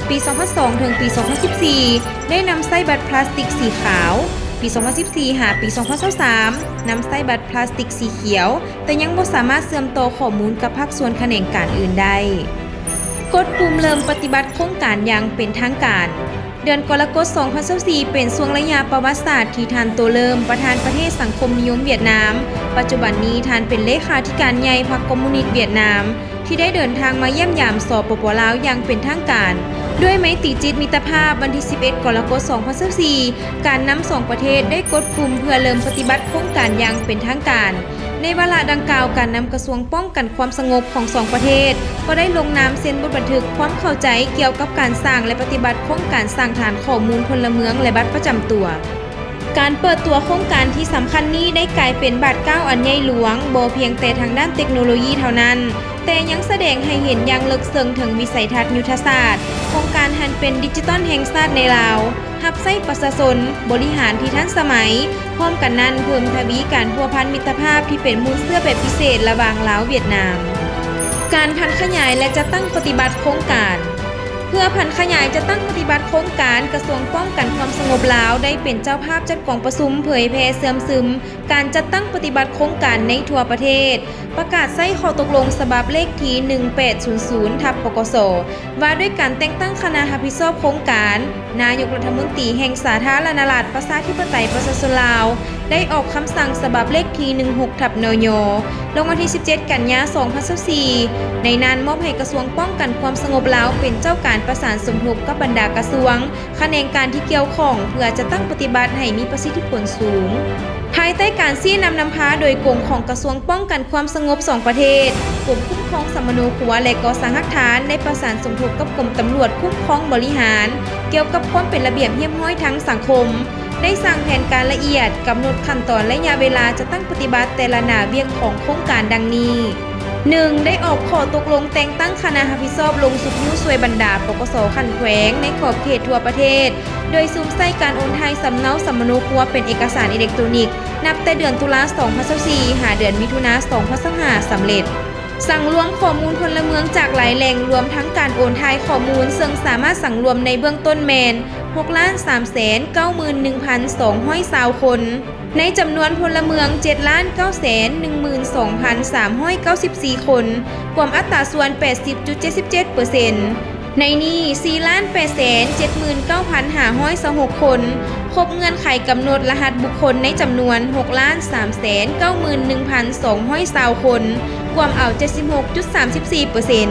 ປີສອງພັນສອງ ເຖິງປີສອງພັນສິບສີ່ ໄດ້ນຳໃຊ້ບັດພລາສຕິກສີຂາວ. ປີສອງພັນສິບສີ່ ຫາປີສອງພັນຊາວສາມ ນຳໃຊ້ບັດພລາສຕິກສີຂຽວ, ແຕ່ຍັງບໍ່ສາມາດເຊື່ອມຕໍ່ຂໍ້ມູນກັບພາກສ່ວນຂະແໜງການອື່ນໄດ້. ກົດປຸ່ມເລີ່ມປະຕິບັດໂຄງການຢ່າງເປັນທາງການ. ເດືອນກໍລະກົດ ສອງພັນຊາວສີ່ ເປັນຊ່ວງໄລຍະປະຫວັດສາດທີ່ທ່ານ ໂຕເລີມ ປະທານປະເທດສັງຄົມນິຍົມຫວຽດນາມ, ປັດຈຸບັນນີ້ທ່ານເປັນເລຂາທິການໃຫຍ່ພັກຄອມມູນິດຫວຽດນາມ ທີ່ໄດ້ເດີນທາງມາຢ້ຽມຢາມ ສປປ ລາວ ຢ່າງເປັນທາງການ. ດ້ວຍໄມຕີຈິດມິດຕະພາບ, ວັນທີສິບເອັດ ກໍລະກົດ ສອງພັນຊາວສີ່ ການນຳສອງປະເທດໄດ້ກົດປຸ່ມເພື່ອເລີ່ມປະຕິບັດໂຄງການຢ່າງເປັນທາງການ. ໃນວາລະດັ່ງກ່າວ, ການນຳກະຊວງປ້ອງກັນຄວາມສະຫງົບຂອງສອງປະເທດ ກໍໄດ້ລົງນາມເຊັນບົດບັນທຶກຄວາມເຂົ້າໃຈກ່ຽວກັບການສ້າງ ແລະ ປະຕິບັດໂຄງການສ້າງຖານຂໍ້ມູນພົນລະເມືອງ ແລະ ບັດປະຈຳຕົວ. ການເປີດຕົວໂຄງການທີ່ສຳຄັນນີ້ໄດ້ກາຍເປັນບາດກ້າວອັນໃຫຍ່ຫຼວງ, ບໍ່ພຽງແຕ່ທາງດ້ານເຕັກໂນໂລຢີເທົ່ານັ້ນ, ແຕ່ຍັງສະແດງໃຫ້ເຫັນຢ່າງເລິກເຊິ່ງເຖິງວິໄສທັດຍຸດທະສາດຂອງການຫັນເປັນດິຈິຕອນແຫ່ງຊາດໃນລາວ, ຮັບໃຊ້ປະຊາຊົນ, ບໍລິຫານທີ່ທັນສະໄໝ, ພ້ອມກັນນັ້ນເພີ່ມທະວີການພົວພັນມິດຕະພາບທີ່ເປັນມູນເຊື້ອແບບພິເສດລະຫວ່າງລາວ-ຫວຽດນາມ. ການຜັນຂະຫຍາຍ ແລະ ຈັດຕັ້ງປະຕິບັດໂຄງການ. ເພື່ອຜັນຂະຫຍາຍຈັດຕັ້ງປະຕິບັດໂຄງການ, ກະຊວງປ້ອງກັນຄວາມສະຫງົບລາວໄດ້ເປັນເຈົ້າພາບຈັດກອງປະຊຸມເຜີຍແຜ່ເຊື່ອມຊຶມການຈັດຕັ້ງປະຕິບັດໂຄງການໃນທົ່ວປະເທດ, ປະກາດໃຊ້ຂໍ້ຕົກລົງສະບັບເລກທີໜຶ່ງແປດສູນສູນ ທັບ ປກສ ວ່າດ້ວຍການແຕ່ງຕັ້ງຄະນະຮັບຜິດຊອບໂຄງການ, ນາຍົກລັດຖະມົນຕີແຫ່ງສາທາລະນະລັດ ປະຊາທິປະໄຕ ປະຊາຊົນລາວ ໄດ້ອອກຄຳສັ່ງສະບັບເລກທີໜຶ່ງຫົກ ທັບ ນຍ ລົງວັນທີສິບເຈັດ ກັນຍາ ສອງພັນຊາວສີ່ ໃນນັ້ນມອບໃຫ້ກະຊວງປ້ອງກັນຄວາມສະຫງົບລາວເປັນເຈົ້າການປະສານສົມທົບກັບບັນດາກະຊວງ, ຂະແໜງການທີ່ກ່ຽວຂ້ອງ ເພື່ອຈັດຕັ້ງປະຕິບັດໃຫ້ມີປະສິດທິຜົນສູງ. ໄພ ພາຍໃຕ້ການຊີ້ນຳນຳພາໂດຍກົງຂອງກະຊວງປ້ອງກັນຄວາມສະຫງົບສອງປະເທດ, ກົມຄຸ້ມຄອງສຳມະໂນຄົວ ແລະ ກໍ່ສ້າງຮາກຖານ ໄດ້ປະສານສົມທົບກັບກົມຕຳຫຼວດຄຸ້ມຄອງບໍລິຫານ ກ່ຽວກັບຄວາມເປັນລະບຽບຮຽບຮ້ອຍທາງສັງຄົມ, ໄດ້ສ້າງແຜນການລະອຽດ, ກຳນົດຂັ້ນຕອນໄລຍະເວລາຈັດຕັ້ງປະຕິບັດແຕ່ລະໜ້າວຽກຂອງໂຄງການດັ່ງນີ້. ໜຶ່ງ ໄດ້ອອກຂໍ້ຕົກລົງແຕ່ງຕັ້ງຄະນະຮັບຜິດຊອບລົງຊຸກຍູ້ຊ່ວຍບັນດາ ປກສ ຂັ້ນແຂວງໃນຂອບເຂດທົ່ວປະເທດ, ໂດຍສຸມໃສ່ການໂອນຖ່າຍສຳເນົາສຳມະໂນຄົວເປັນເອກະສານອີເລັກໂຕນິກ ນັບແຕ່ເດືອນຕຸລາ ສອງພັນຊາວສີ່ ຫາເດືອນມິຖຸນາ ສອງພັນຊາວຫ້າ ສຳເລັດ. ສັງລວມຂໍ້ມູນພົນລະເມືອງຈາກຫຼາຍແຫຼ່ງ, ລວມທັງການໂອນຖ່າຍຂໍ້ມູນ, ເຊິ່ງສາມາດສັງລວມໃນເບື້ອງຕົ້ນແມ່ນ ຫົກລ້ານສາມແສນເກົ້າໝື່ນໜຶ່ງພັນສອງຮ້ອຍຊາວຄົນ. ໃນຈຳນວນພົນລະເມືອງ ເຈັດລ້ານເກົ້າແສນໜຶ່ງໝື່ນສອງພັນສາມຮ້ອຍເກົ້າສິບສີ່ຄົນ, ກວມອັດຕາສ່ວນ ແປດສິບຈຸດເຈັດສິບເຈັດເປີເຊັນ. ໃນນີ້ ສີ່ລ້ານແປດແສນເຈັດໝື່ນເກົ້າພັນຫ້າຮ້ອຍຊາວຫົກຄົນ ຄົບເງື່ອນໄຂກຳນົດລະຫັດບຸກຄົນໃນຈຳນວນ ຫົກລ້ານສາມແສນເກົ້າໝື່ນໜຶ່ງພັນສອງຮ້ອຍຊາວຄົນ, ກວມເອົາ ເຈັດສິບຫົກຈຸດສາມສິບສີ່ເປີເຊັນ.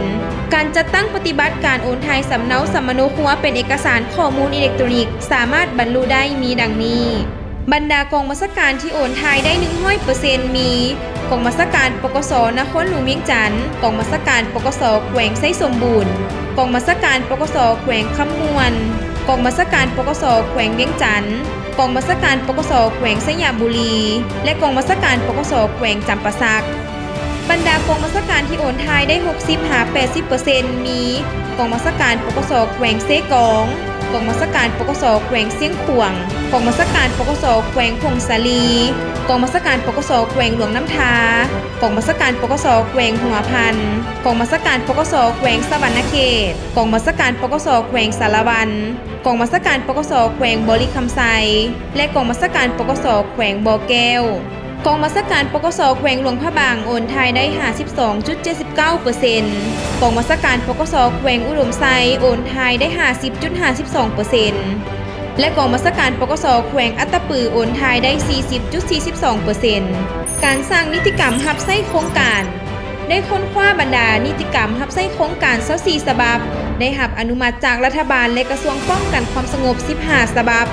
ການຈັດຕັ້ງປະຕິບັດການໂອນຖ່າຍສຳເນົາສຳມະໂນຄົວເປັນເອກະສານຂໍ້ມູນອີເລັກໂຕນິກ ສາມາດບັນລຸໄດ້ມີດັ່ງນີ້. ບັນດາກອງບັນຊາການທີ່ໂອນຖ່າຍໄດ້ ໜຶ່ງຮ້ອຍເປີເຊັນ ມີ ກອງບັນຊາການ ປກສ ນະຄອນຫຼວງວຽງຈັນ, ກອງບັນຊາການ ປກສ ແຂວງໄຊສົມບູນ, ກອງບັນຊາການ ປກສ ແຂວງຄຳມ່ວນ, ກອງບັນຊາການ ປກສ ແຂວງວຽງຈັນ, ກອງບັນຊາການ ປກສ ແຂວງໄຊຍະບູລີ ແລະ ກອງບັນຊາການ ປກສ ແຂວງຈຳປາສັກ. ບັນດາກອງບັນຊາການທີ່ໂອນຖ່າຍໄດ້ ຫົກສິບຫາແປດສິບເປີເຊັນ ມີ ກອງບັນຊາການ ປກສ ແຂວງເຊກອງ, ກອງບັນຊາການ ປກສ ແຂວງຊຽງຂວາງ, ກອງບັນຊາການ ປກສ ແຂວງຜົ້ງສາລີ, ກອງບັນຊາການ ປກສ ແຂວງຫຼວງນ້ຳທາ, ກອງບັນຊາການ ປກສ ແຂວງຫົວພັນ, ກອງບັນຊາການ ປກສ ແຂວງສະຫວັນນະເຂດ, ກອງບັນຊາການ ປກສ ແຂວງສາລະວັນ, ກອງບັນຊາການ ປກສ ແຂວງບໍລິຄຳໄຊ ແລະ ກອງບັນຊາການ ປກສ ແຂວງບໍ່ແກ້ວ. ກອງບັນຊາການ ປກສ ແຂວງຫຼວງພະບາງ ໂອນຖ່າຍໄດ້ ຫ້າສິບສອງຈຸດເຈັດສິບເກົ້າເປີເຊັນ, ກອງບັນຊາການ ປກສ ແຂວງອຸດົມໄຊ ໂອນຖ່າຍໄດ້ ຫ້າສິບຈຸດຫ້າສິບສອງເປີເຊັນ ແລະ ກອງບັນຊາການ ປກສ ແຂວງອັດຕະປື ໂອນຖ່າຍໄດ້ ສີ່ສິບຈຸດສີ່ສິບສອງເປີເຊັນ. ການສ້າງນິຕິກຳຮັບໃຊ້ໂຄງການ ໄດ້ຄົ້ນຄວ້າບັນດານິຕິກຳຮັບໃຊ້ໂຄງການ ຊາວສີ່ສະບັບ, ໄດ້ຮັບອະນຸມັດຈາກລັດຖະບານ ແລະ ກະຊວງປ້ອງກັນຄວາມສະຫງົບ ສິບຫ້າສະບັບ,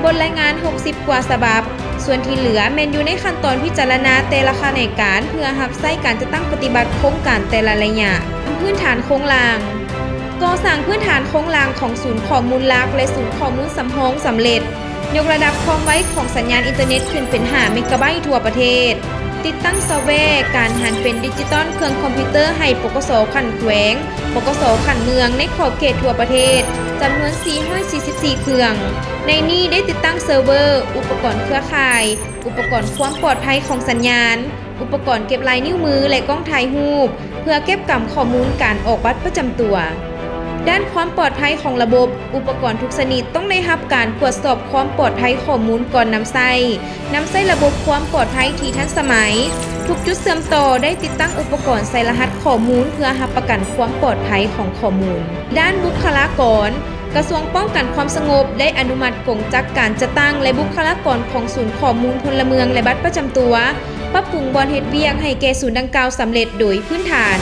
ບົດລາຍງານ ຫົກສິບກວ່າສະບັບ, ສ່ວນທີ່ເຫຼືອແມ່ນຢູ່ໃນຂັ້ນຕອນພິຈາລະນາແຕ່ລະຂະແໜງການ ເພື່ອຮັບໃຊ້ການຈັດຕັ້ງປະຕິບັດໂຄງການແຕ່ລະໄລຍະ. ພື້ນຖານໂຄງລ່າງ. ກໍ່ສ້າງພື້ນຖານໂຄງລ່າງຂອງສູນຂໍ້ມູນຫຼັກ ແລະ ສູນຂໍ້ມູນສຳຮອງສຳເລັດ. ຍົກລະດັບຄວາມໄວຂອງສັນຍານອິນເຕີເນັດຂຶ້ນເປັນຫ້າເມກາໄບທົ່ວປະເທດ. ຕິດຕັ້ງຊອບແວການຫັນເປັນດິຈິຕອນເຄື່ອງຄອມພິວເຕີໃຫ້ ປກສ ຂັ້ນແຂວງ, ປກສ ຂັ້ນເມືອງ ໃນຂອບເຂດທົ່ວປະເທດ ຈຳນວນ ສີ່ຮ້ອຍສີ່ສິບສີ່ເຄື່ອງ. ໃນນີ້ໄດ້ຕິດຕັ້ງເຊີເວີ, ອຸປະກອນເຄືອຂ່າຍ, ອຸປະກອນຄວາມປອດໄພຂອງສັນຍານ, ອຸປະກອນເກັບລາຍນິ້ວມື ແລະ ກ້ອງຖ່າຍຮູບ ເພື່ອເກັບກຳຂໍ້ມູນການອອກບັດປະຈຳຕົວ. ດ້ານຄວາມປອດໄພຂອງລະບົບ, ອຸປະກອນທຸກຊະນິດຕ້ອງໄດ້ຮັບການກວດສອບຄວາມປອດໄພຂໍ້ມູນກ່ອນນຳໃຊ້. ນຳໃຊ້ລະບົບຄວາມປອດໄພທີ່ທັນສະໄໝ. ທຸກຈຸດເຊື່ອມຕໍ່ໄດ້ຕິດຕັ້ງອຸປະກອນໃສ່ລະຫັດຂໍ້ມູນ ເພື່ອຮັບປະກັນຄວາມປອດໄພຂອງຂໍ້ມູນ. ດ້ານບຸກຄະລາກອນ, ກະຊວງປ້ອງກັນຄວາມສະຫງົບໄດ້ອະນຸມັດກົງຈັກການຈັດຕັ້ງ ແລະ ບຸກຄະລາກອນຂອງສູນຂໍ້ມູນພົນລະເມືອງ ແລະ ບັດປະຈຳຕົວ, ປັບປຸງບ່ອນເຮັດວຽກໃຫ້ແກ່ສູນດັ່ງກ່າວສຳເລັດໂດຍພື້ນຖານ,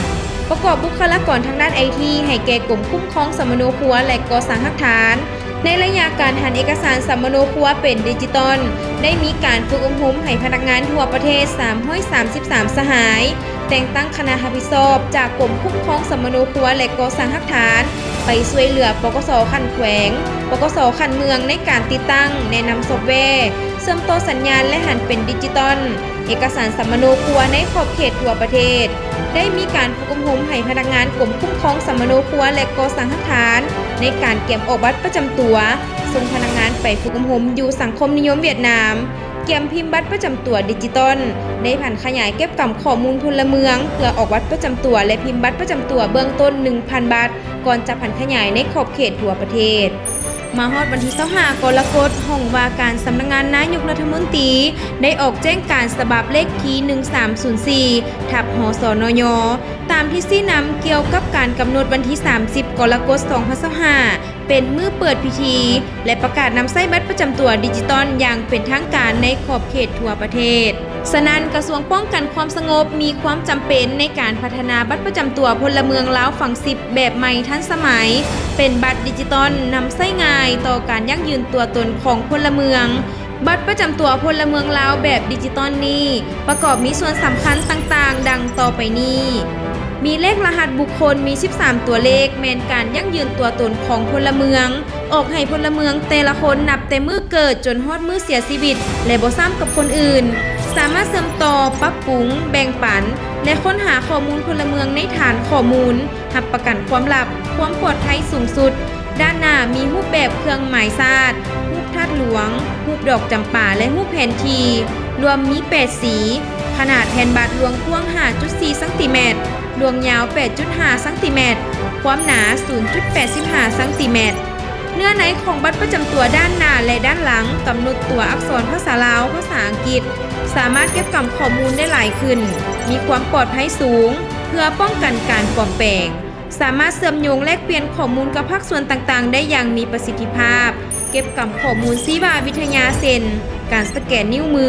ປະກອບບຸກຄະລາກອນທາງດ້ານໄອທີໃຫ້ແກ່ກົມຄຸ້ມຄອງສຳມະໂນຄົວ ແລະ ກໍ່ສ້າງຮາກຖານ. ໃນໄລຍະການຫັນເອກະສານສຳມະໂນຄົວເປັນດິຈິຕອນ, ໄດ້ມີການຝຶກອົບຮົມໃຫ້ພະນັກງານທົ່ວປະເທດ ສາມຮ້ອຍສາມສິບສາມສະຫາຍ, ແຕ່ງຕັ້ງຄະນະຮັບຜິດຊອບຈາກກົມຄຸ້ມຄອງສຳມະໂນຄົວ ແລະ ກໍ່ສ້າງຮາກຖານ ໄປຊ່ວຍເຫຼືອ ປກສ ຂັ້ນແຂວງ, ປກສ ຂັ້ນເມືອງ ໃນການຕິດຕັ້ງ, ແນະນຳຊອບແວ, ເຊື່ອມຕໍ່ສັນຍານ ແລະ ຫັນເປັນດິຈິຕອນເອກະສານສຳມະໂນຄົວໃນຂອບເຂດທົ່ວປະເທດ. ໄດ້ມີການຝຶກອົບຮົມໃຫ້ພະນັກງານກົມຄຸ້ມຄອງສຳມະໂນຄົວ ແລະ ກໍ່ສ້າງຮາກຖານ ໃນການກຽມອອກບັດປະຈຳຕົວ, ສົ່ງພະນັກງານໄປຝຶກອົບຮົມຢູ່ສັງຄົມນິຍົມຫວຽດນາມ, ກຽມພິມບັດປະຈຳຕົວດິຈິຕອນ, ໄດ້ຜັນຂະຫຍາຍເກັບກຳຂໍ້ມູນພົນລະເມືອງ ເພື່ອອອກບັດປະຈຳຕົວ ແລະ ພິມບັດປະຈຳຕົວເບື້ອງຕົ້ນ ໜຶ່ງພັນ ບາດ ກ່ອນຈະຜັນຂະຫຍາຍໃນຂອບເຂດທົ່ວປະເທດ. ມາຮອດວັນທີ ຊາວຫ້າ ກໍລະກົດ, ຫ້ອງວ່າການສຳນັກງານນາຍົກລັດຖະມົນຕີ ໄດ້ອອກແຈ້ງການສະບັບເລກທີ ໜຶ່ງສາມສູນສີ່ ທັບ ຫສນຍ ຕາມທິດຊີ້ນຳກ່ຽວກັບການກຳນົດວັນທີ ສາມສິບ ກໍລະກົດ ສອງພັນຊາວຫ້າ ເປັນມື້ເປີດພິທີ ແລະ ປະກາດນຳໃຊ້ບັດປະຈຳຕົວດິຈິຕອນຢ່າງເປັນທາງການໃນຂອບເຂດທົ່ວປະເທດ. ສະນັ້ນ, ກະຊວງປ້ອງກັນຄວາມສະຫງົບມີຄວາມຈຳເປັນໃນການພັດທະນາບັດປະຈຳຕົວພົນລະເມືອງລາວຝັງສິບແບບໃໝ່ທັນສະໄໝ, ເປັນບັດດິຈິຕອນນຳໃຊ້ງ່າຍຕໍ່ການຢັ້ງຢືນຕົວຕົນຂອງພົນລະເມືອງ, ບັດປະຈຳຕົວພົນລະເມືອງລາວແບບດິຈິຕອນນີ້ ປະກອບມີສ່ວນສຳຄັນຕ່າງໆ ດັ່ງຕໍ່ໄປນີ້: ມີເລກລະຫັດບຸກຄົນ ມີສິບສາມຕົວເລກ ແມ່ນການຢັ້ງຢືນຕົວຕົນຂອງພົນລະເມືອງ, ອອກໃຫ້ພົນລະເມືອງແຕ່ລະຄົນ ນັບແຕ່ມື້ເກີດຈົນຮອດມື້ເສຍຊີວິດ ແລະ ບໍ່ຊ້ຳກັບຄົນອື່ນ, ສາມາດເຊື່ອມຕໍ່, ປັບປຸງ, ແບ່ງປັນ ແລະ ຄົ້ນຫາຂໍ້ມູນພົນລະເມືອງໃນຖານຂໍ້ມູນ ຮັບປະກັນຄວາມລັບ, ຄວາມປອດໄພສູງສຸດ. ດ້ານໜ້າມີຮູບແບບເຄື່ອງໝາຍຊາດ, ຮູບທາດຫຼວງ, ຮູບດອກຈຳປາ ແລະ ຮູບແຜນທີ່, ລວມມີແປດສີ, ຂະໜາດແຜ່ນບັດລວງກວ້າງຫ້າຈຸດສີ່ຊັງຕີແມັດ, ລວງຍາວແປດຈຸດຫ້າຊັງຕີແມັດ, ຄວາມໜາສູນຈຸດແປດສິບຫ້າຊັງຕີແມັດ. ເນື້ອໃນຂອງບັດປະຈຳຕົວດ້ານໜ້າ ແລະ ດ້ານຫຼັງ ກຳນົດຕົວອັກສອນພາສາລາວ, ພາສາອັງກິດ, ສາມາດເກັບກຳຂໍ້ມູນໄດ້ຫຼາຍຂຶ້ນ, ມີຄວາມປອດໄພສູງ ເພື່ອປ້ອງກັນການປອມແປງ. ສາມາດເຊື່ອມໂຍງແລກປ່ຽນຂໍ້ມູນກັບພາກສ່ວນຕ່າງໆໄດ້ຢ່າງມີປະສິດທິພາບ, ເກັບກຳຂໍ້ມູນຊີວະວິທະຍາ ເຊັ່ນ ການສະແກນນິ້ວມື,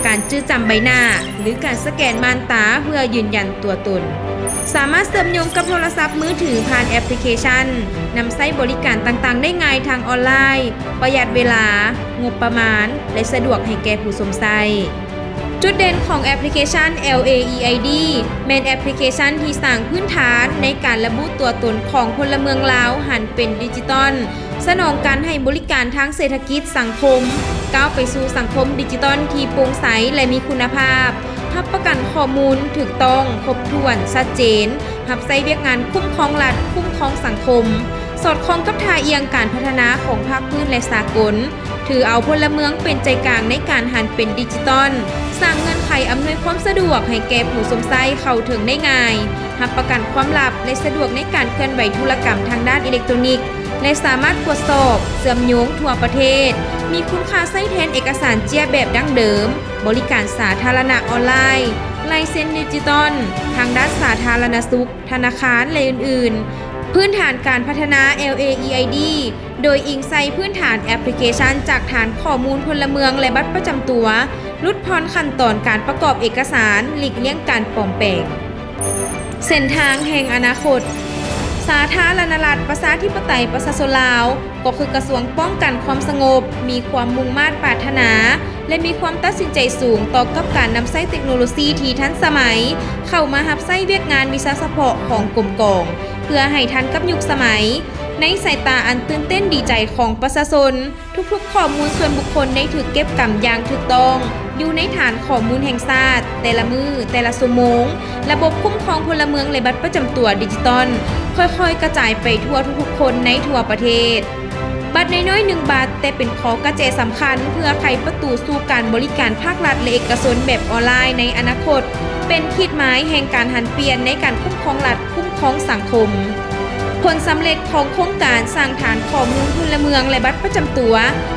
ການຈື່ຈຳໃບໜ້າ ຫຼື ການສະແກນມ່ານຕາເພື່ອຢືນຢັນຕົວຕົນ. ສາມາດເຊື່ອມໂຍງກັບໂທລະສັບມືຖືຜ່ານແອັບພລິເຄຊັນ, ນຳໃຊ້ບໍລິການຕ່າງໆໄດ້ງ່າຍທາງອອນລາຍ, ປະຢັດເວລາ, ງົບປະມານ ແລະ ສະດວກໃຫ້ແກ່ຜູ້ຊົມໃຊ້. ຈຸດເດັ່ນຂອງແອັບພລິເຄຊັນ ແອລ ເອ ອີ ໄອ ດີ ແມ່ນແອັບພລິເຄຊັນທີ່ສ້າງພື້ນຖານໃນການລະບຸຕົວຕົນຂອງພົນລະເມືອງລາວຫັນເປັນດິຈິຕອນ, ສະໜອງການໃຫ້ບໍລິການທາງເສດຖະກິດສັງຄົມ, ກ້າວໄປສູ່ສັງຄົມດິຈິຕອນທີ່ໂປ່ງໃສ ແລະ ມີຄຸນນະພາບ, ຮັບປະກັນຂໍ້ມູນຖືກຕ້ອງ, ຄົບຖ້ວນ, ຊັດເຈນ, ຮັບໃຊ້ວຽກງານຄຸ້ມຄອງລັດ, ຄຸ້ມຄອງສັງຄົມ, ສອດຄ່ອງກັບທ່າອ່ຽງການພັດທະນາຂອງພາກພື້ນ ແລະ ສາກົນ. ຖືເອົາພົນລະເມືອງເປັນໃຈກາງໃນການຫັນເປັນດິຈິຕອນ, ສ້າງເງື່ອນໄຂອຳນວຍຄວາມສະດວກໃຫ້ແກ່ຜູ້ຊົມໃຊ້ເຂົ້າເຖິງໄດ້ງ່າຍ, ຮັບປະກັນຄວາມລັບ ແລະ ສະດວກໃນການເຄື່ອນໄຫວທຸລະກຳທາງດ້ານອີເລັກໂຕຣນິກ ແລະ ສາມາດກວດສອບ, ເຊື່ອມໂຍງທົ່ວປະເທດ, ມີຄຸນຄ່າໃຊ້ແທນເອກະສານເຈ້ຍແບບດັ້ງເດີມ, ບໍລິການສາທາລະນະອອນລາຍ, ລາຍເຊັນດິຈິຕອນ, ທາງດ້ານສາທາລະນະສຸກ, ທະນາຄານ ແລະ ອື່ນໆ. ພື້ນຖານການພັດທະນາ ແອລ ເອ ອີ ໄອ ດີ ໂດຍອີງໃສ່ພື້ນຖານແອັບພລິເຄຊັນຈາກຖານຂໍ້ມູນພົນລະເມືອງ ແລະ ບັດປະຈຳຕົວ, ຫຼຸດຜ່ອນຂັ້ນຕອນການປະກອບເອກະສານ, ຫຼີກລ່ຽງການປອມແປງ. ເສັ້ນທາງແຫ່ງອະນາຄົດ. ສາທາລະນະລັດ ປະຊາທິປະໄຕ ປະຊາຊົນລາວ ກໍຄືກະຊວງປ້ອງກັນຄວາມສະຫງົບ ມີຄວາມມຸ່ງມາດປາດຖະໜາ ແລະ ມີຄວາມຕັດສິນໃຈສູງຕໍ່ກັບການນຳໃຊ້ເຕັກໂນໂລຊີທີ່ທັນສະໄໝ ເຂົ້າມາຮັບໃຊ້ວຽກງານວິຊາສະເພາະຂອງກົມກອງ ເພື່ອໃຫ້ທັນກັບຍຸກສະໄໝ. ໃນສາຍຕາອັນຕື່ນເຕັ້ນດີໃຈຂອງປະຊາຊົນ, ທຸກໆຂໍ້ມູນສ່ວນບຸກຄົນໄດ້ຖືກເກັບກຳຢ່າງຖືກຕ້ອງ ຢູ່ໃນຖານຂໍ້ມູນແຫ່ງຊາດ, ແຕ່ລະມື້, ແຕ່ລະຊົ່ວໂມງ, ລະບົບຄຸ້ມຄອງພົນລະເມືອງ ແລະ ບັດປະຈຳຕົວດິຈິຕອນ ຄ່ອຍໆກະຈາຍໄປທົ່ວທຸກໆຄົນໃນທົ່ວປະເທດ. ບັດນ້ອຍໆໜຶ່ງບັດ, ແຕ່ເປັນຂໍ້ກະແຈສຳຄັນເພື່ອໄຂປະຕູສູ່ການບໍລິການພາກລັດ ແລະ ເອກະຊົນແບບອອນລາຍໃນອະນາຄົດ, ເປັນຂີດໝາຍແຫ່ງການຫັນປ່ຽນໃນການຄຸ້ມຄອງລັດ, ຄຸ້ມຄອງສັງຄົມ. ຜົນສຳເລັດຂອງໂຄງການສ້າງຖານຂໍ້ມູນພົນລະເມືອງ ແລະ ບັດປະຈຳຕົວ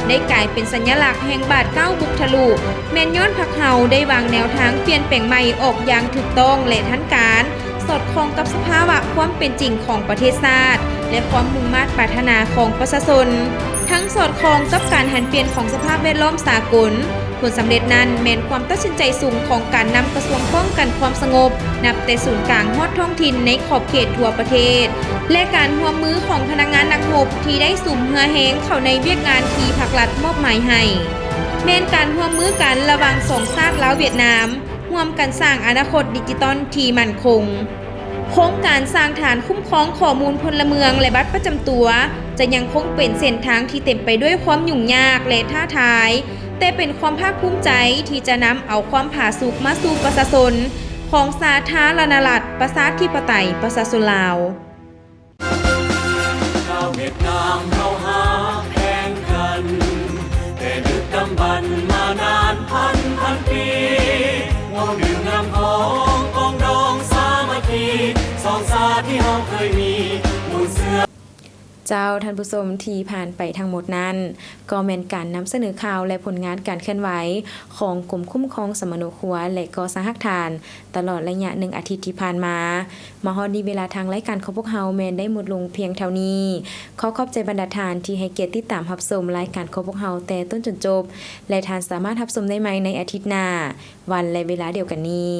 ໄດ້ກາຍເປັນສັນຍະລັກແຫ່ງບາດກ້າວບຸກທະລຸ, ແມ່ນຍ້ອນພັກເຮົາໄດ້ວາງແນວທາງປ່ຽນແປງໃໝ່ອອກຢ່າງຖືກຕ້ອງ ແລະ ທັນການ, ສອດຄ່ອງກັບສະພາວະຄວາມເປັນຈິງຂອງປະເທດຊາດ ແລະ ຄວາມມຸ່ງມາດປາດຖະໜາຂອງປະຊາຊົນ, ທັງສອດຄ່ອງກັບການຫັນປ່ຽນຂອງສະພາບແວດລ້ອມສາກົນ. ຜົນສຳເລັດນັ້ນແມ່ນຄວາມຕັດສິນໃຈສູງຂອງການນຳກະຊວງປ້ອງກັນຄວາມສະຫງົບ ນັບແຕ່ສູນກາງຮອດທ້ອງຖິ່ນໃນຂອບເຂດທົ່ວປະເທດ ແລະ ການຮ່ວມມືຂອງພະນັກງານນັກຮົບທີ່ໄດ້ສຸມເຫື່ອແຮງເຂົ້າໃນວຽກງານທີ່ພັກລັດມອບໝາຍໃຫ້, ແມ່ນການຮ່ວມມືກັນລະຫວ່າງສອງຊາດລາວ-ຫວຽດນາມ, ຮ່ວມກັນສ້າງອະນາຄົດດິຈິຕອນທີ່ໝັ້ນຄົງ. ໂຄງການສ້າງຖານຄຸ້ມຄອງຂໍ້ມູນພົນລະເມືອງ ແລະ ບັດປະຈຳຕົວ ຈະຍັງຄົງເປັນເສັ້ນທາງທີ່ເຕັມໄປດ້ວຍຄວາມຫຍຸ້ງຍາກ ແລະ ທ້າທາຍ, ແຕ່ເປັນຄວາມພາກພູມໃຈທີ່ຈະນຳເອົາຄວາມຜາສຸກມາສູ່ປະຊາຊົນຂອງສາທາລະນະລັດ ປະຊາທິປະໄຕ ປະຊາຊົນລາວ. ລາວຫວຽດນາມເຮົາຮັກແພງກັນ ແຕ່ດຶກດຳບັນມານານພັນພັນປີ ເວົ້າເລື່ອງນ້ຳຂອງປອງດອງສາມັກຄີ ສອງຊາດທີ່ເຮົາເຄີຍມີ ໝູ່ເຊື້ອ. ເຈົ້າ, ທ່ານຜູ້ຊົມທີ່ຜ່ານໄປທັງໝົດນັ້ນ ກໍແມ່ນການນຳສະເໜີຂ່າວ ແລະ ຜົນງານການເຄື່ອນໄຫວຂອງກົມຄຸ້ມຄອງສຳມະໂນຄົວ ແລະ ກໍ່ສ້າງຮາກຖານ ຕະຫຼອດໄລຍະໜຶ່ງອາທິດທີ່ຜ່ານມາ. ມາຮອດນີ້ເວລາທາງລາຍການຂອງພວກເຮົາແມ່ນໄດ້ໝົດລົງພຽງເທົ່ານີ້. ຂໍຂອບໃຈບັນດາທ່ານທີ່ໃຫ້ກຽດຕິດຕາມຮັບຊົມລາຍການຂອງພວກເຮົາແຕ່ຕົ້ນຈົນຈົບ ແລະ ທ່ານສາມາດຮັບຊົມໄດ້ໃໝ່ໃນອາທິດໜ້າ ວັນ ແລະ ເວລາດຽວກັນນີ້.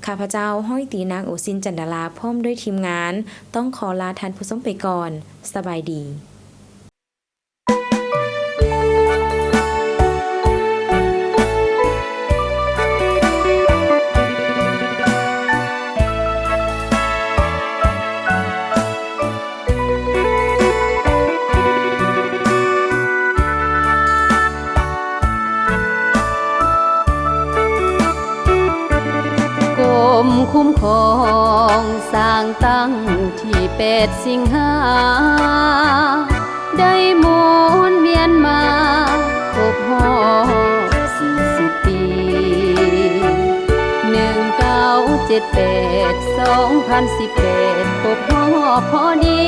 ຂ້າພະເຈົ້າ ຮ້ອຍຕີນາງ ໂອຊິນ ຈັນດາລາ ພ້ອມດ້ວຍທີມງານ ຕ້ອງຂໍລາທ່ານຜູ້ຊົມໄປກ່ອນ. ສະບາຍດີ. ຕັ້ງແຕ່ວັນທີແປດສິງຫາ ໄດ້ໝູນວຽນມາຄົບຮອບສີ່ສິບປີ ໜຶ່ງເກົ້າເຈັດແປດ ສອງພັນສິບແປດ ຄົບຮອບພໍດີ